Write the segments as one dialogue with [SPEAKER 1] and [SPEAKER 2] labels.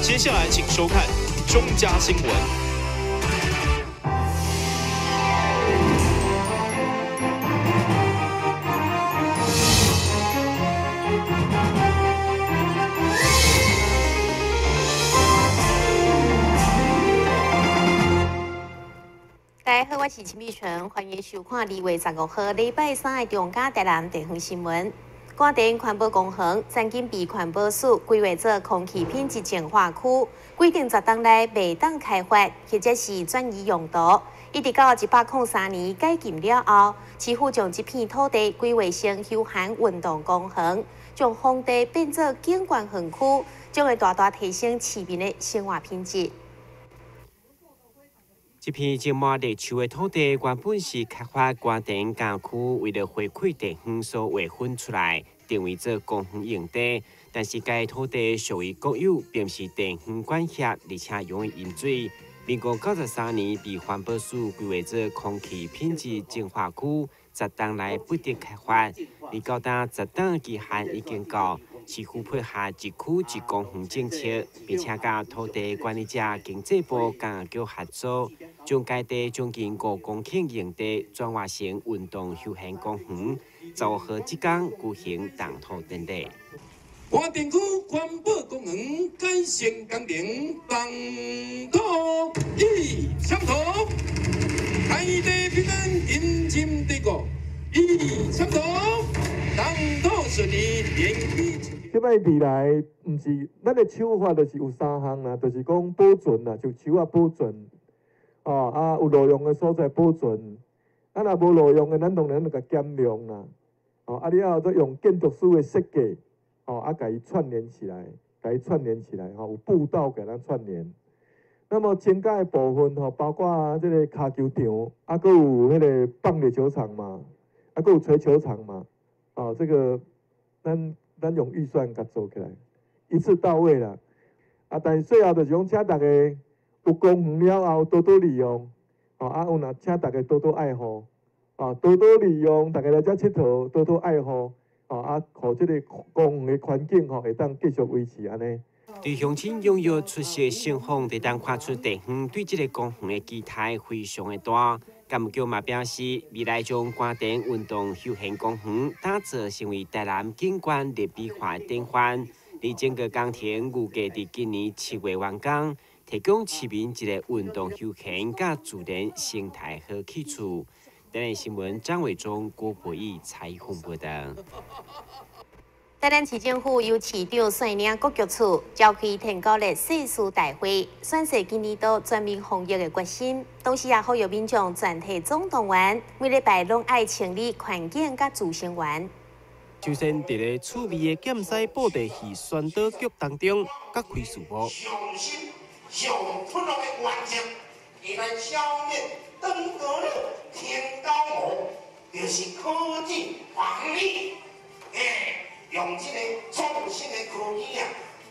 [SPEAKER 1] 接下來請收看中嘉新聞。
[SPEAKER 2] 大家好，我是陳美純，歡迎收看2月15號禮拜三的中嘉台南地方新聞。官田環保公園曾經被環保署規劃做空氣品質淨化區，規定10冬內袂當開發或者是轉移用途。一直到103年解禁了後，市府將這片土地規劃成休閒運動公園，將荒地變做景觀園區，將會大大提升市民的生活品質。
[SPEAKER 3] 這片種滿綠樹的土地，原本是開發官田郊區，為了回饋地方所劃分出來，定位做公園用地。但是該土地屬於國有，並是地方管轄，而且用於飲水。民國93年被環保署規劃做空氣品質淨化區，10冬內不得開發。而到今10冬期限已經到，市府配合一區一公園政策，並且佮土地管理者經濟部工業局合作，將該地將近5公頃用地轉化成運動休閒公園。15號這天舉行動土典禮。
[SPEAKER 4] 官田區環保公園改善工程動土一簽圖，開地平安人深地固一簽圖，動土順利連起。
[SPEAKER 5] 這擺未來，毋是咱的手法，就是有三項啦，就是講保存啦，就樹仔保存，哦啊有路用的所在保存，啊若無路用的，咱當然就共減量啦，哦啊了後閣用建築師的設計，哦啊共伊串聯起來，共伊串聯起來，吼有步道共咱串聯。那麼增加的部分吼，包括這個跤球場，啊閣有彼個棒壘球場嘛，啊閣有槌球場嘛，哦這個咱用預算共做起來，一次到位啦。啊，但是最後就是講，請大家有公園了後多多利用，哦啊有若請大家多多愛護，啊多多利用，大家來遮𨑨迌，多多愛護，哦啊，予這個公園的環境吼會當繼續維持按呢。
[SPEAKER 3] 對鄉親踴躍出席盛況，會當看出地方對這個公園的期待非常的大。幹部局嘛表示，未來將官田運動休閒公園打造成為台南景觀綠美化的典範。而整個工程預計佇今年7月完工，提供市民一個運動休閒佮自然生態好去處。台南新聞張偉忠、郭博義採訪報道。
[SPEAKER 2] 台南市政府由市長率領各局處召開登革熱誓師大會，宣示今年度全面防疫的決心。同時也呼籲民眾全體總動員，每禮拜攏愛清理環境佮衛生員。
[SPEAKER 6] 首先，佇咧趣味的檢賽布袋戲宣導劇當中，各開序幕。
[SPEAKER 7] 上新上普通的原則，伊來消滅登革熱、天狗魔，就是科技防疫。用這個創新的科技啊，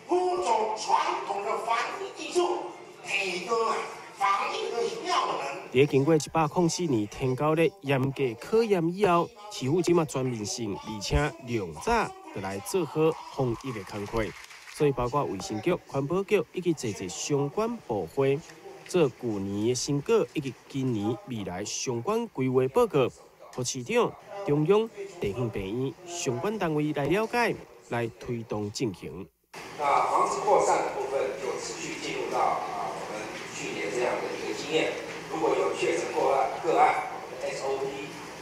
[SPEAKER 7] 輔助傳統的防疫技術，提高啊防疫的效能。
[SPEAKER 6] 佇經過104年天狗熱嚴格考驗以後，市府這馬全面性，而且量早就來做好防疫的工課。所以包括衛生局、環保局以及濟濟相關部會做舊年的成果以及今年未來相關規劃報告，予市長、中央、地方病院相關單位來了解，來推動進行。
[SPEAKER 8] 那防止擴散的部分就持續進入到啊，我們去年這樣的一個經驗。如果有確診個案，我們的 SOP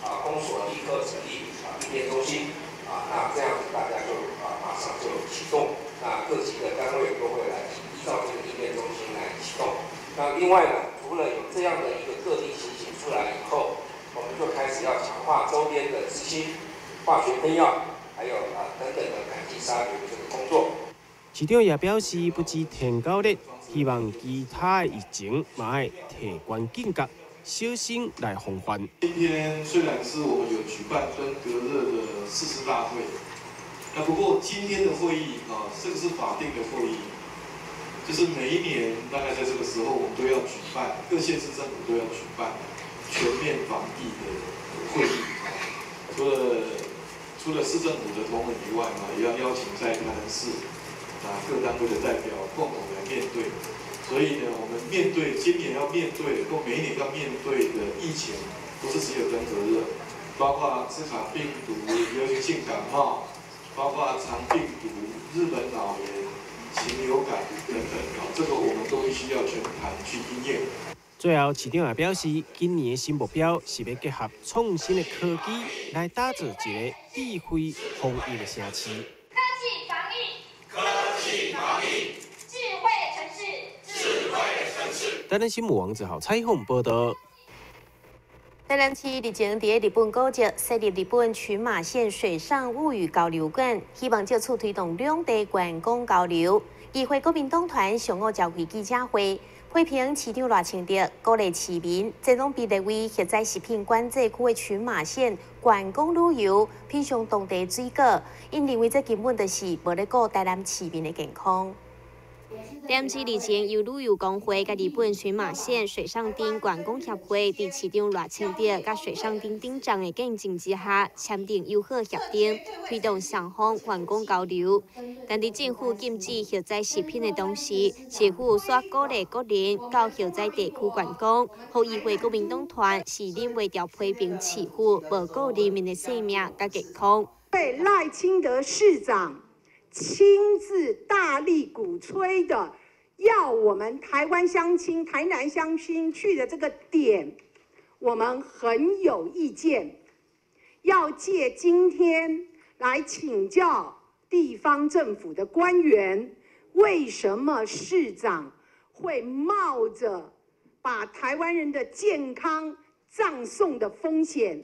[SPEAKER 8] 啊，公所立刻成立啊應變中心啊，那這樣子大家就啊馬上就啟動。那各級的單位都會來依照這個應變中心來啟動。那另外呢，除了有這樣的一個個例情形出來以後，我們就開始要強化周邊的資金、化學噴藥，還有啊等等的趕盡殺絕的這個工作。
[SPEAKER 6] 市長也表示，不止天狗熱，希望其他的疫情嘛愛提懸警覺，小心來防範。
[SPEAKER 9] 今天雖然是我們有舉辦登革熱的誓師大會，那不過今天的會議啊，這個是法定的會議，就是每一年大概在這個時候，我們都要舉辦，各縣市政府都要舉辦全面防疫的會議啊。除了市政府的同仁以外嘛，也要邀請在台南市啊各單位的代表共同來面對。所以呢，我們面對今年要面對或每一年要面對的疫情，不是只有登革熱，包括茲卡病毒、流行性感冒，包括腸病毒、日本腦炎、禽流感等等，啊，這個我們都必須要全盤去因應。
[SPEAKER 6] 最後，市長也表示，今年的新目標是欲結合創新的科技，來打造一個智慧防疫的城市。
[SPEAKER 10] 科技防疫，科技防疫，智慧城市，
[SPEAKER 6] 智慧城市。台南新聞王子豪採訪報道。
[SPEAKER 2] 台南市日前佇日本古蹟設立日本群馬縣水上物語交流館，希望藉此推動兩地觀光交流。議會國民黨團上午召開記者會，批評市長賴清德鼓勵市民前往被列為核災食品管制區的群馬縣觀光旅遊，品嘗當地水果。𪜶認為這根本就是無咧顧台南市民的健康。台南市日前由旅遊公會佮日本群馬縣水上町觀光協會佇市長賴清德佮水上町町長的見證之下，簽訂友好協定，推動雙方觀光交流。但佇政府禁止核災食品的同時，市府煞鼓勵國人到核災地區觀光，予議會國民黨團是忍袂牢批評市府無顧人民的性命佮健康。
[SPEAKER 11] 對賴清德市長親自大力鼓吹的，要我們台灣鄉親、台南鄉親去的這個點，我們很有意見，要借今天來請教地方政府的官員，為什麼市長會冒着把台灣人的健康葬送的風險，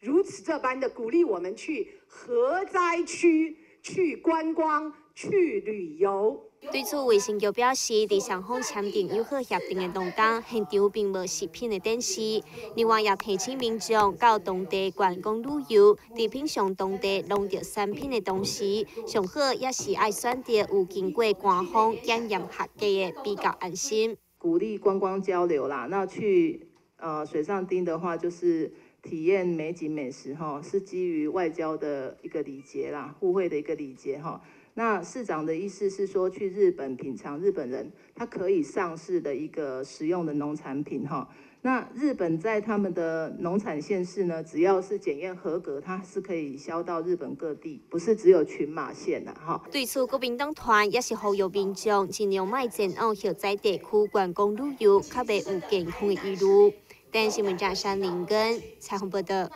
[SPEAKER 11] 如此這般的鼓勵我們去核災區去觀光、去旅遊。
[SPEAKER 2] 對此，衛生局表示，佇雙方簽訂友好協定的當天，現場並無食品的展示。另外，也提醒民眾到當地觀光旅遊，佇品嘗當地農特產品的同時，上好也是愛選擇有經過官方檢驗合格的，比較安心。
[SPEAKER 12] 鼓勵觀光交流啦，那去水上町的話，就是體驗美景美食哈，是基於外交的一個禮節啦，互惠的一個禮節哈。那市長的意思是說，去日本品嘗日本人他可以上市的一個食用的農產品哈。那日本在他們的農產縣市呢，只要是檢驗合格，它是可以銷到日本各地，不是只有群馬縣啦哈。
[SPEAKER 2] 對此，國民黨團也是呼籲民眾盡量莫前往核災地區觀光旅遊，較袂有健康的疑慮。電視新聞張林根採訪報道。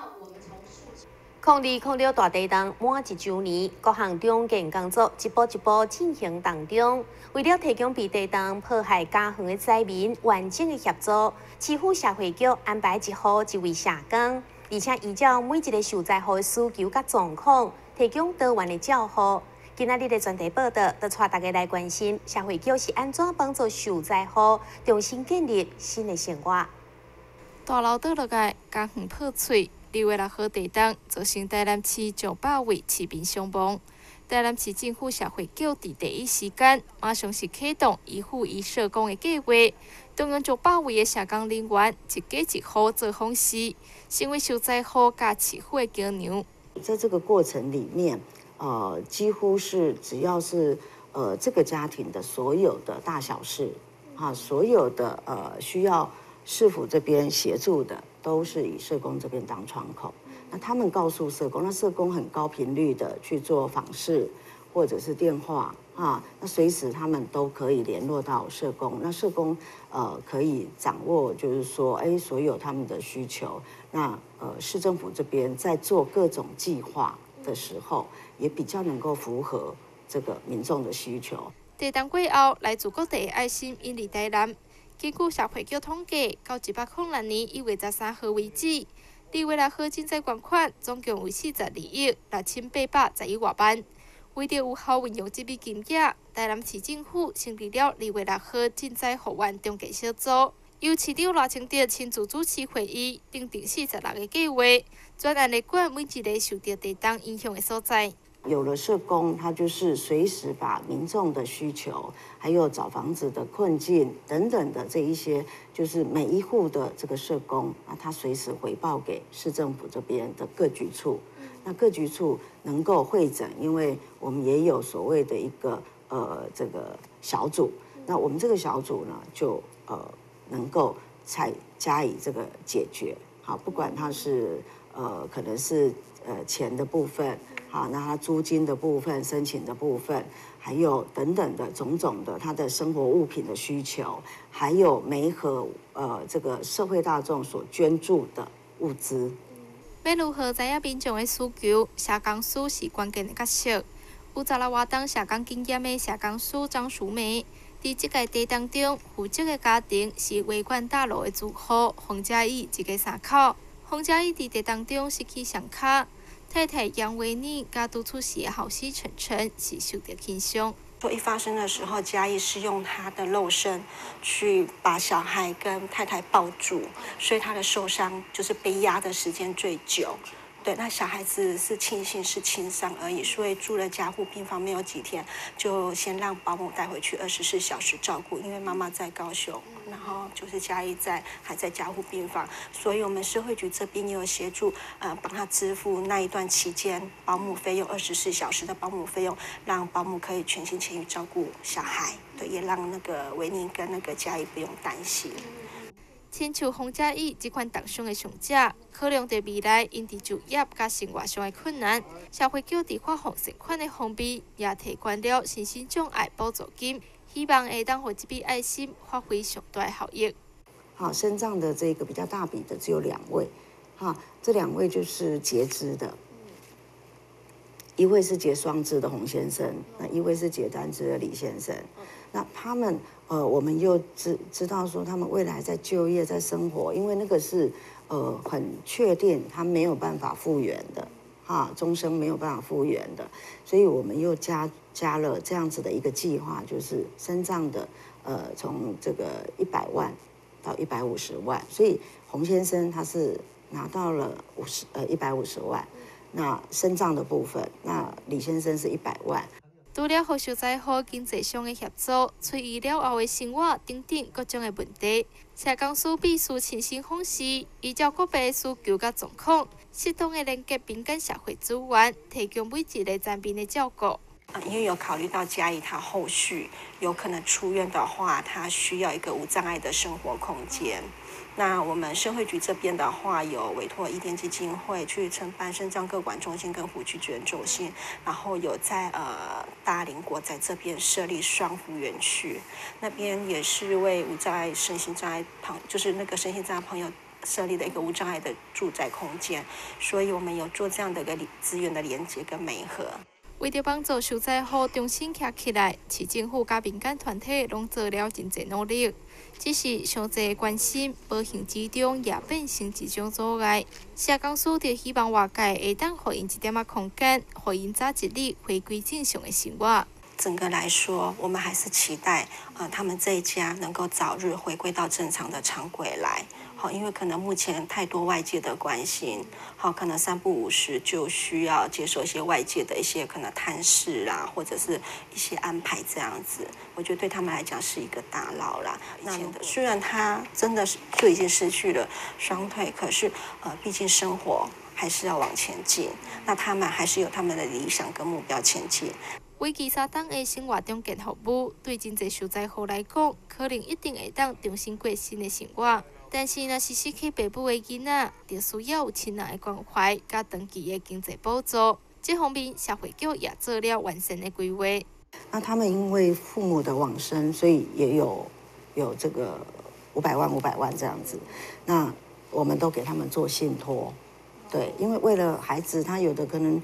[SPEAKER 2] 02-06大地震滿一週年，各項重建工作一步一步進行當中。為了提供被地震破壞家園的災民完整的協助，市府社會局安排一戶一位社工，而且依照每一個受災戶的需求佮狀況，提供多元的照護。今仔日的專題報道，就帶大家來關心社會局是按怎幫助受災戶重新建立新的生活。
[SPEAKER 13] 大樓倒落來，家園破碎。2月6號地震造成台南市上百位市民傷亡。台南市政府社會局佇第一時間馬上是啟動一戶一社工的計劃，動用上百位的社工人員，一家一戶做訪視，成為受災戶佮市府的橋梁。
[SPEAKER 14] 在這個過程裡面，幾乎是只要是這個家庭的所有的大小事，啊，所有的需要市府這邊協助的，都是以社工這邊當窗口。那他們告訴社工，那社工很高頻率的去做訪視，或者是電話啊，那隨時他們都可以聯絡到社工。那社工可以掌握，就是說，哎，所有他們的需求。那市政府這邊在做各種計劃的時候，也比較能夠符合這個民眾的需求。
[SPEAKER 13] 地震過後，來自各地的愛心湧入台南。根據社會局統計，到106年1月13號為止，2月6號賑災捐款總共為42億6811外萬。為著有效運用這筆金額，台南市政府成立了2月6號賑災復原重建小組，由市長賴清德親自主持會議，訂定46個計劃，專案來管每一个受著地震影響的所在。
[SPEAKER 14] 有了社工，他就是隨時把民眾的需求，還有找房子的困境等等的這一些，就是每一戶的這個社工啊，他隨時回報給市政府這邊的各局處。那各局處能夠彙整，因為我們也有所謂的一個这个小组。那我们这个小组呢，就能够才加以这个解决。好，不管他是可能是钱的部分，好，那他租金的部分、申请的部分，还有等等的种种的他的生活物品的需求，还有媒合这个社会大众所捐助的物资。
[SPEAKER 13] 欲如何知影民众的需求，社工师是关键的角色。有十六外冬社工经验的社工师张淑梅，佇這个地当中负责的家庭是维冠大楼的住户洪嘉义一家三口。洪嘉义佇地当中失去双跤，太太杨维妮佮拄出世的后生晨晨是受著轻伤。
[SPEAKER 15] 说一发生的时候，嘉义是用他的肉身去把小孩跟太太抱住，所以他的受伤就是被压的时间最久。对，那小孩子是庆幸是轻伤而已，所以住了加护病房没有几天，就先让保姆带回去24小时照顾，因为妈妈在高雄，然后就是嘉义在还在加护病房，所以我们社会局这边也有协助，帮他支付那一段期间保姆费用，24小时的保姆费用，让保姆可以全心全意照顾小孩，对，也让那个维宁跟那个嘉义不用担心。
[SPEAKER 13] 亲像洪嘉义這款重傷的傷者，可能佇未來𪜶佇就業佮生活上的困難，社會局佇發放善款的方面，也提懸了身心障礙補助金，希望會當予這筆愛心發揮上大的效益。
[SPEAKER 14] 好，身障的這個比較大筆的只有兩位，哈，這兩位就是截肢的，一位是截雙肢的洪先生，那一位是截單肢的李先生，那他們。我們又知道說他們未來在就業、在生活，因為那個是很確定他沒有辦法復原的，哈，終生沒有辦法復原的，所以我們又加了這樣子的一個計劃，就是身障的，從這個100萬到150萬，所以洪先生他是拿到了150萬，那身障的部分，那李先生是100萬。
[SPEAKER 13] 除了予受災戶經濟上的協助、喙醫了後的生活等等各種的問題，社工師必須親身訪視，依照個別需求佮狀況，適當的連結民間社會資源，提供每一个殘民的照顧。
[SPEAKER 15] 因為有考慮到嘉義他後續有可能出院的話，他需要一個無障礙的生活空間。那我們社會局這邊的話，有委託伊甸基金會去承辦身障個管中心跟輔具支援中心，然後有在大林國仔這邊設立雙福園區，那邊也是為無障礙身心障礙朋，就是那個身心障礙朋友設立的一個無障礙的住宅空間，所以我們有做這樣的一個資源的連結跟媒合。
[SPEAKER 13] 為著幫助受災戶重新徛起來，市政府佮民間團體攏做了真濟努力，只是傷濟關心，無形之中也變成一種阻礙。社工師就希望外界會當予𪜶一點仔空間，予𪜶早一日回歸正常的生活。
[SPEAKER 15] 整個來說，我們還是期待，他們這一家能夠早日回歸到正常的常軌來。好，因為可能目前太多外界的關心，好，可能三不五時就需要接受一些外界的一些可能探視啦，或者是一些安排這樣子，我覺得對他們來講是一個打擾啦。那雖然他真的是就已經失去了雙腿，可是畢竟生活還是要往前進，那他們還是有他們的理想跟目標前進。
[SPEAKER 13] 為期三冬的生活重建服務，對真濟受災戶來講，可能一定會當重新過新的生活。但是，若是失去爸母的囡仔，就需要有親人的關懷，佮長期的經濟補助。這方面，社會局也做了完善的規劃。
[SPEAKER 14] 那他們因為父母的往生，所以也有這個500萬、500萬這樣子。那我們都給他們做信託，對，因為為了孩子，他有的可能，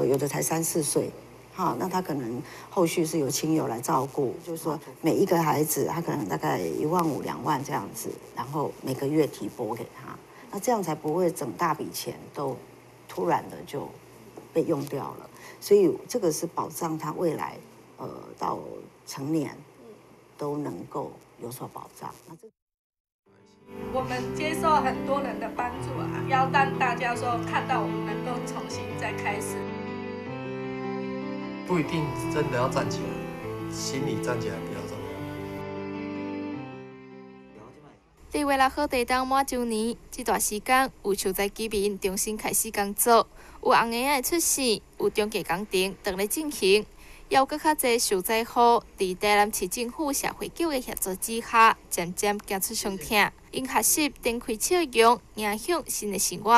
[SPEAKER 14] 有的才3、4歲。好，那他可能後續是由親友來照顧，就是說每一個孩子，他可能大概1.5萬、2萬這樣子，然後每個月提撥給他，那這樣才不會整大筆錢都突然的就被用掉了。所以這個是保障他未來，到成年都能夠有所保障。那這
[SPEAKER 16] 我們接受很多人的幫助啊，要讓大家說看到我們能夠重新再開始。
[SPEAKER 9] 不一定真的要站起來，心理站起來比較重要。
[SPEAKER 13] 佇月六號地動滿週年，這段時間有受災居民重新開始工作，有紅嬰仔的出世，有重建工程正咧進行，有閣較濟受災戶，佇台南市政府社會局的協助之下，漸漸行出傷痛，𪜶學習展開笑容，迎向新的生活。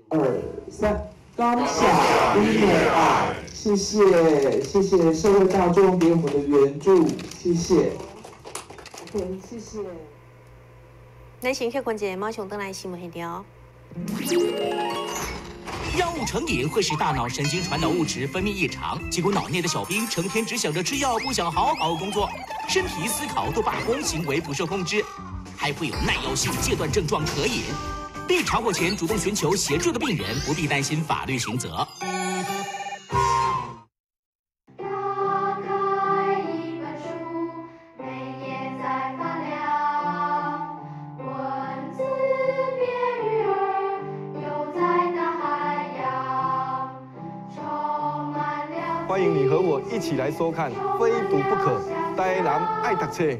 [SPEAKER 5] 2、3，感謝你的愛，謝謝謝謝社會大眾給我們的援助，謝謝。OK，謝謝。
[SPEAKER 2] 咱先去關注，馬上轉來新聞現場。
[SPEAKER 17] 藥物成癮會使大腦神經傳導物質分泌異常，結果腦內的小兵成天只想着吃藥，不想好好工作，身體思考都罷工，行為不受控制，還會有耐藥性戒斷症狀可引。被查獲前主動尋求協助的病人，不必擔心法律刑責。
[SPEAKER 5] 歡迎你和我一起來收看《非讀不可》，台南愛讀冊。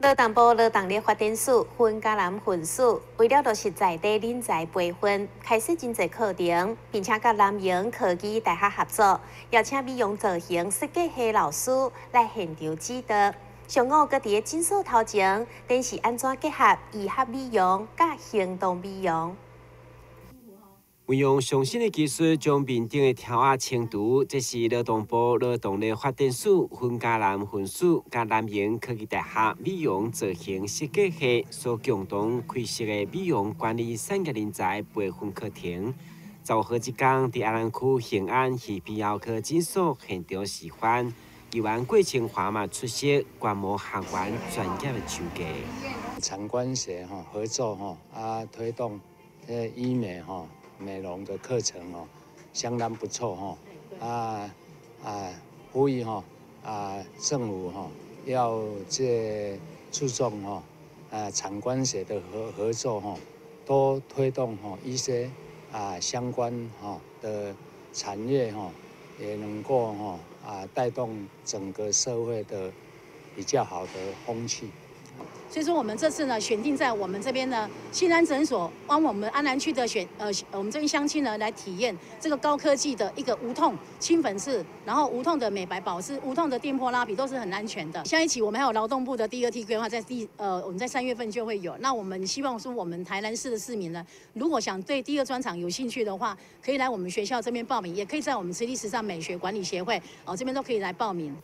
[SPEAKER 2] 勞動部勞動力發展署分嘉南分署為了落實在地人才培訓，開設真濟課程，並且佮南榮科技大學合作，邀請美容造型設計系老師來現場指導。上午閣佇咧診所頭前，展示按怎結合醫學美容佮行動美容。
[SPEAKER 3] 運用上新的技術，將面頂的條仔清除，這是勞動部勞動力發展署分嘉南分署佮南榮科技大學美容造型設計系所共同開設的美容管理產業人才培訓課程。15號這天，佇阿蘭區興安耳鼻喉科診所現場示範，議員郭清華嘛出席觀摩學員專業的手藝。
[SPEAKER 18] 產官學吼合作吼啊，推動這醫美吼。美容的課程哦，相當不錯吼，呼籲吼政府吼要這注重吼產官學的合作吼，多推動吼一些相關吼的產業吼，也能夠吼帶動整個社會的比較好的風氣。
[SPEAKER 19] 所以說，我們這次呢，選定在我們這邊呢，信安診所，幫我們安南區的我們這邊鄉親呢，來體驗這個高科技的一個無痛清粉刺，然後無痛的美白保濕，無痛的電波拉皮都是很安全的。下一期我們還有勞動部的第二梯規劃，在我們在3月份就會有。那我們希望說，我們台南市的市民呢，如果想對第二專場有興趣的話，可以來我們學校這邊報名，也可以在我們慈利時尚美學管理協會哦這邊都可以來報名。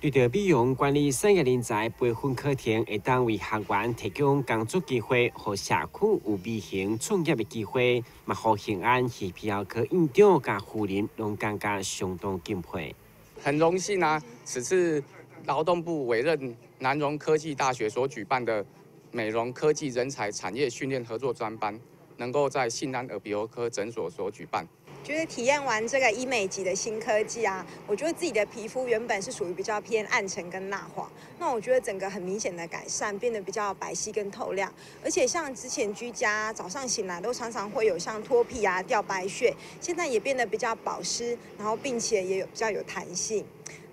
[SPEAKER 3] 對著美容管理產業人才培訓課程，會當為學員提供工作機會，予社區有美型創業的機會，嘛，予興安耳鼻喉科院長佮夫人攏感覺相當敬佩。
[SPEAKER 20] 很榮幸啊，此次勞動部委任南榮科技大學所舉辦的美容科技人才產業訓練合作專班，能夠在信安耳鼻喉科診所所舉辦。
[SPEAKER 21] 覺得體驗完這個醫美級的新科技啊，我覺得自己的皮膚原本是屬於比較偏暗沉跟蠟黃，那我覺得整個很明顯的改善，變得比較白皙跟透亮，而且像之前居家早上醒來都常常會有像脫皮啊、掉白屑，現在也變得比較保濕，然後並且也有比較有彈性。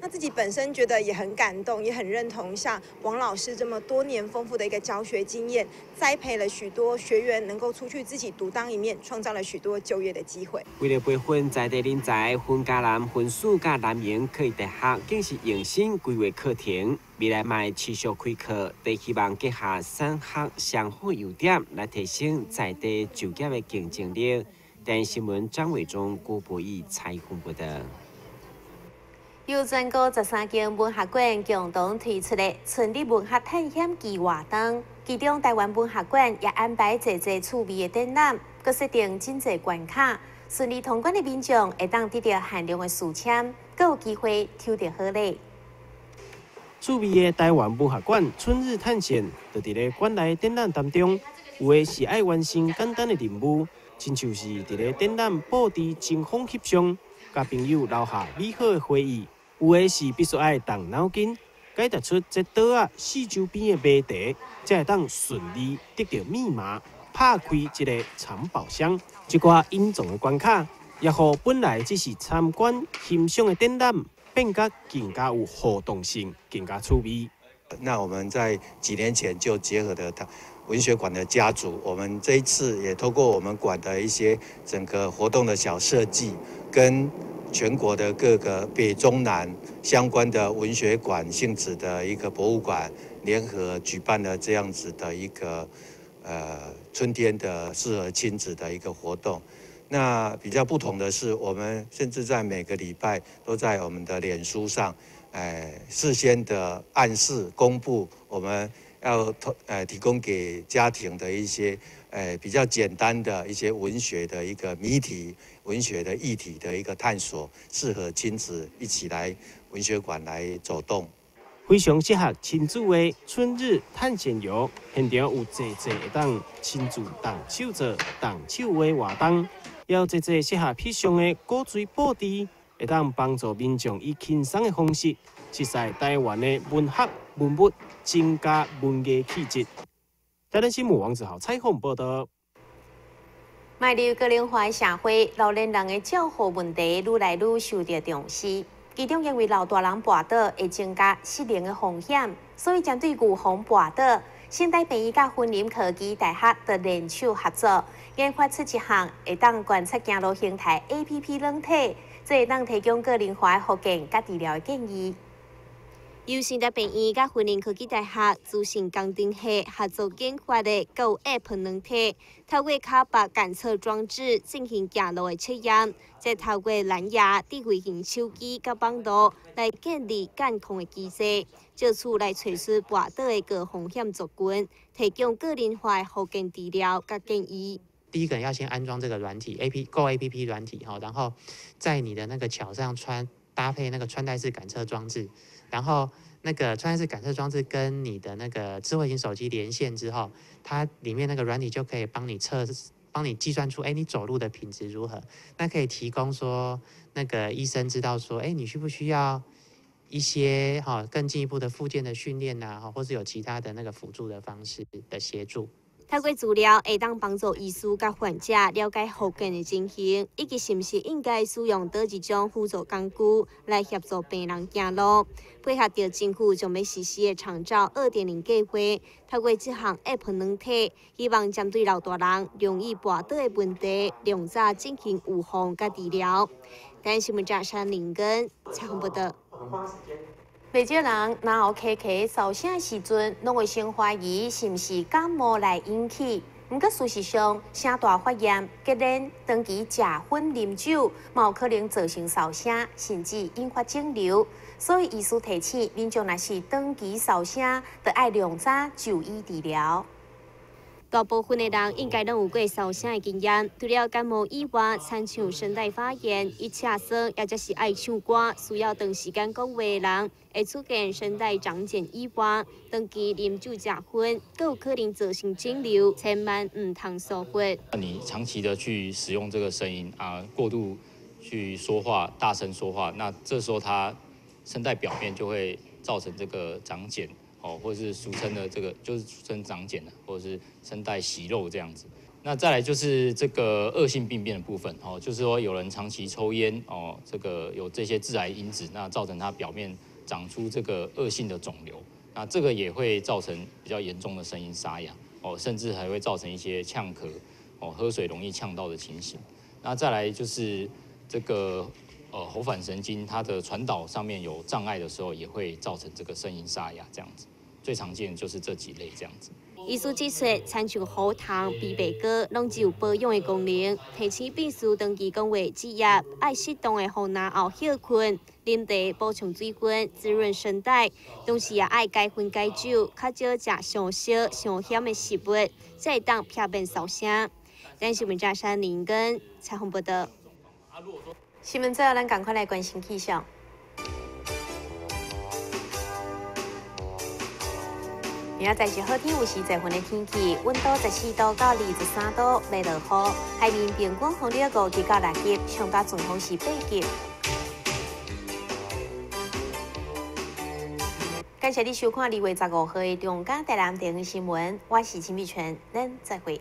[SPEAKER 21] 那自己本身覺得也很感動，也很認同像王老師這麼多年豐富的一個教學經驗，栽培了許多學員能夠出去自己獨當一面，創造了許多就業的機會。
[SPEAKER 3] 為了培訓在地人才，分嘉南分署佮南榮科技大學更是用心規劃課程，未來嘛會持續開課，都希望結合產學雙方優點，來提升在地就業的競爭力。電視新聞張偉忠、郭博義採訪報道。
[SPEAKER 2] 由全國13間文學館共同推出的春日文學探險記活動，其中台灣文學館也安排濟濟趣味的展覽，閣設定真濟關卡，順利通關的民眾會當得到限量的書籤，閣有機會抽著好禮。
[SPEAKER 6] 趣味的台灣文學館春日探險，就佇咧館內展覽當中，有的是愛完成簡單的任務，親像是佇咧展覽布置精風翕相，佮朋友留下美好的回憶。有的是必須愛動腦筋，解答出這桌仔四周邊的謎題，才會當順利得到密碼，拍開這个藏寶箱。這寡隱藏的關卡，也予本來只是參觀欣賞的展覽，變甲更加有互動性，更加趣味。
[SPEAKER 1] 那我們在幾年前就結合了文學館的家族，我們這一次也透過我們館的一些整個活動的小設計，跟全國的各個北中南相關的文學館性質的一個博物館聯合舉辦了這樣子的一個春天的適合親子的一個活動。那比較不同的是，我們甚至在每個禮拜都在我們的臉書上，事先的暗示公布我們要提供給家庭的一些比較簡單的一些文學的一個謎題、文學的議題的一個探索，適合親子一起來文學館來走動。
[SPEAKER 6] 非常適合親子的春日探險遊，現場有濟濟會當親自動手做、動手畫活動，也有濟濟適合翕相的古錐布置，會當幫助民眾以輕鬆的方式，熟悉台灣的文學文物，增加文藝氣質。台南新聞王子豪採訪報道。
[SPEAKER 2] 邁入高齡化社會，老年人的照護問題愈來愈受到重視。其中因為老大人跋倒會增加失能的風險，所以針對預防跋倒，聖大病院佮雲林科技大學的聯手合作，研發出一項會當觀察行路形態 APP 軟體，這會當提供個人化的復健佮治療的建議。
[SPEAKER 22] 由聖大病院佮雲林科技大學資訊工程系合作研發的 Go App 軟體，透過跤蹼感測裝置進行行路的測驗，再透過藍牙、智慧型手機佮網路來建立監控的機制，藉此來揣出跋倒的高風險族群，提供個人化的復健治療佮建議。
[SPEAKER 23] 第一個要先安裝這個軟體 Go APP 軟體哈，然後在你的那個腳上穿搭配那個穿戴式感測裝置。然後那個穿戴式感測裝置跟你的那個智慧型手機連線之後，它裡面那個軟體就可以幫你測，幫你計算出，哎，你走路的品質如何？那可以提供說，那個醫生知道說，哎，你需不需要一些哈更進一步的復健的訓練啊，或是有其他的那個輔助的方式的協助。
[SPEAKER 22] 透過資料會當幫助醫師佮患者了解復健的情形，以及是毋是應該使用佗一種輔助工具來協助病人行路。配合著政府將欲實施的長照2.0計劃，透過這項 App 軟體，希望針對老大人容易跋倒的問題，量早進行預防佮治療。台新聞記者林根採訪報道。
[SPEAKER 2] 袂少人若有咳咳嗽聲的時陣，攏會先懷疑是毋是感冒來引起。毋過事實上，聲帶發炎、結連、長期食薰啉酒，嘛有可能造成嗽聲，甚至引發腫瘤。所以醫師提醒民眾，若是長期嗽聲，就愛量早就醫治療。
[SPEAKER 22] 大部分的人應該攏有過嗽聲的經驗，除了感冒以外，親像聲帶發炎、一赤酸，抑者是愛唱歌、需要長時間講話的人，會出現聲帶長繭以外，長期啉酒食薰，閣有可能造成腫瘤，千萬毋通疏忽。
[SPEAKER 24] 你長期的去使用這個聲音啊，過度去說話、大聲說話，那這時候它聲帶表面就會造成這個長繭。哦，或者是俗稱的這個，就是俗稱長繭的，或者是聲帶息肉這樣子。那再來就是這個惡性病變的部分，哦，就是說有人長期抽菸，哦，這個有這些致癌因子，那造成它表面長出這個惡性的腫瘤，那這個也會造成比較嚴重的聲音沙啞，哦，甚至還會造成一些嗆咳，哦，喝水容易嗆到的情形。那再來就是這個喉返神經它的傳導上面有障礙的時候，也會造成這個聲音沙啞這樣子。最常見就是這幾類這樣子。
[SPEAKER 22] 醫師指出，親像喉糖、枇杷膏，攏只有保養的功能。提醒必須長期講話職業，愛適當的予嚨喉歇睏，啉茶補充水分，滋潤聲帶。同時也愛戒薰戒酒，較少食傷燒、傷鹹的食物，才會當避免嗽聲。咱新聞記者林根採訪報道。
[SPEAKER 2] 新聞最後，咱仝款來關心氣象。明仔載是好天，有時濟雲的天氣，溫度14度到23度，欲落雨。海面平均風力5級到6級，上大陣風是8級。感謝你收看2月15號的中嘉台南地方新聞，我是陳美泉，咱再會。